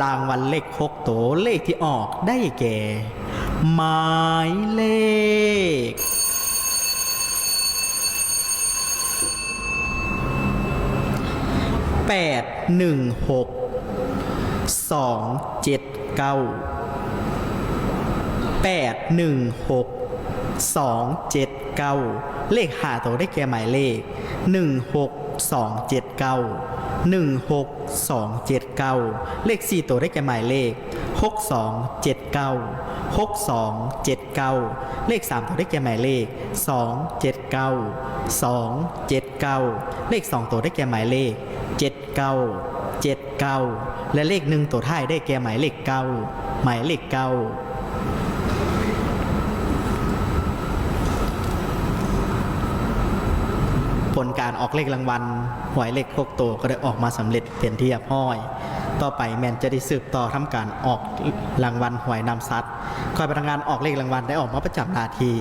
ລາງວັນເລກຫົກໂຕ ເລກທີ່ອອກໄດ້ແກ່ ໝາຍເລກ ແປດໜຶ່ງຫົກ ສອງເຈັດເກົ້າ ແປດໜຶ່ງຫົກ ສອງເຈັດເກົ້າ ເລກຫ້າໂຕໄດ້ແກ່ໝາຍເລກ ໜຶ່ງຫົກສອງເຈັດເກົ້າ ໜຶ່ງຫົກສອງເຈັດເກົ້າ ເລກສີ່ໂຕໄດ້ແກ່ໝາຍເລກ ຫົກສອງເຈັດເກົ້າ ຫົກສອງເຈັດເກົ້າ ເລກສາມໂຕໄດ້ແກ່ໝາຍເລກ ສອງເຈັດເກົ້າ ສອງເຈັດເກົ້າ ເລກສອງໂຕໄດ້ແກ່ໝາຍເລກ ເຈັດເກົ້າ ເຈັດເກົ້າ ແລະ ເລກໜຶ່ງໂຕທ້າຍໄດ້ແກ່ໝາຍເລກເກົ້າ ໝາຍເລກເກົ້າ. ຜົນການອອກເລກລາງວັນຫວຍເລກຫົກໂຕກໍໄດ້ອອກມາສຳເລັດເປັນທີ່ຮຽບຮ້ອຍ. ຕໍ່ໄປແມ່ນຈະໄດ້ສືບຕໍ່ທຳການອອກລາງວັນຫວຍນຳສັດ. ຂ້ອຍພະນັກງານອອກເລກລາງວັນໄດ້ອອກມາປະຈຳໜ້າທີ່.